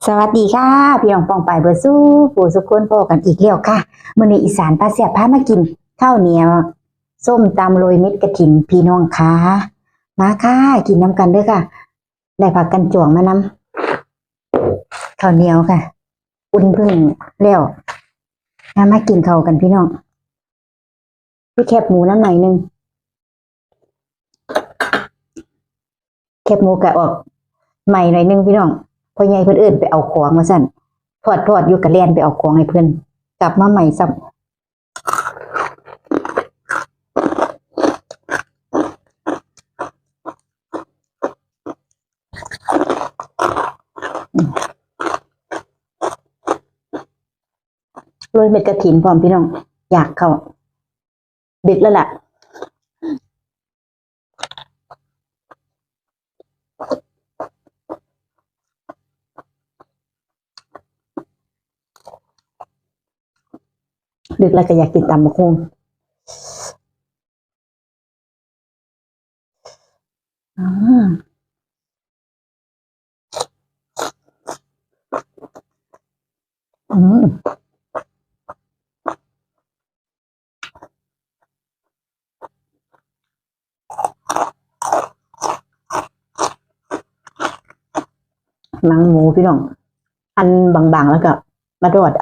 ສະຫວັດດີຄ່ະ ພີ່ນ້ອງປ້ອງປາຍເບິດສູ່ຜູ້ສູ່ຄົນ ພໍ້ກັນອີກແລ້ວຄ່ະ. ມື້ນີ້ອີສານພາແຊບ ພາມາກິນເຂົ້າໜຽວ ສົ້ມຕຳໂລຍເມັດກະຖິນ ພີ່ນ້ອງຄ່ະ. ມາຄ່ະ ກິນນຳກັນເດີຄ່ະ. ໄດ້ຜັກກັນຈອງມານຳ ເຂົ້າໜຽວຄ່ະ ອຸ່ນເພິ່ງແລ້ວ. ມາ ມາກິນເຂົ້າກັນພີ່ນ້ອງ. ມີແຄບໝູນຳໜ້ອຍໜຶ່ງ ແຄບໝູກະອອກໃໝ່ໜ້ອຍໜຶ່ງພີ່ນ້ອງ. ພໍ່ໃຫຍ່ເພິ່ນເອີ້ນໄປເອົາຂອງວ່າຊັ້ນ ທອດໆຢູ່ກະແລ່ນໄປເອົາຂອງໃຫ້ເພິ່ນ ກັບມາໃໝ່ຊ້ຳ. ໂລຍເມັດກະຖິນພ້ອມພີ່ນ້ອງ ຢາກເຂົ້າ. ດຶກແລ້ວລະ ດຶກແລ້ວກະຢາກກິນຕຳບັກຫຸ່ງ. ອືມ ອືມ ໜັງໝູພີ່ນ້ອງ ອັນບາງໆ ແລ້ວກະມາທອດ.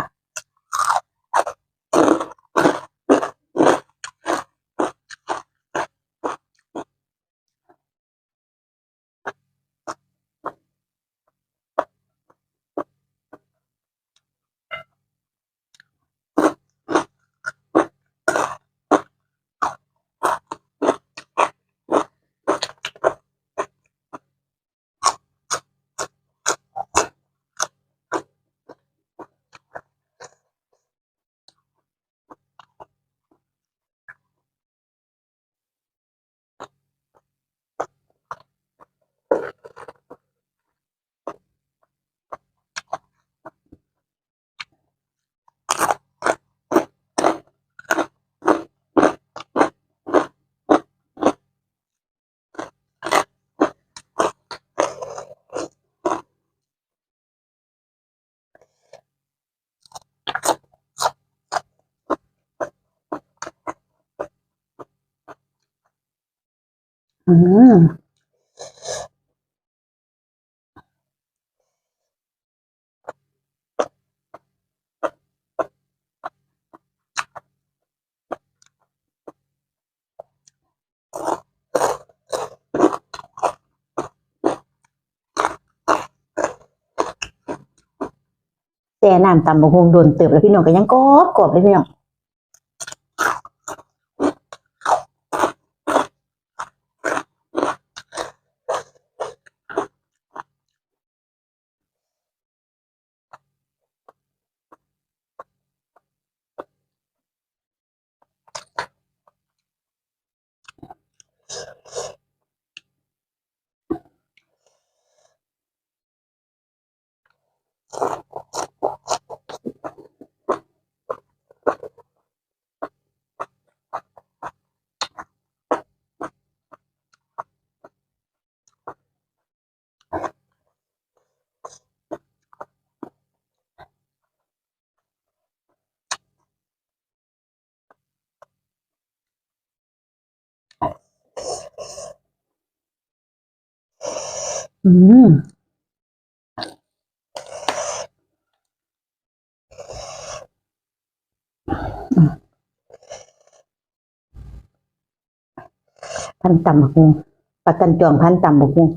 ອືມ ແຊ່ນ້ຳຕຳບັກຫຸ່ງດົນເຕີບແລ້ວ ພີ່ນ້ອງ ກະຍັງກອບໆ ເລີຍພີ່ນ້ອງ. ອືມ ພັນຕຳບັກຫຸ່ງ ປາກັນຈອງພັນຕຳບັກຫຸ່ງ.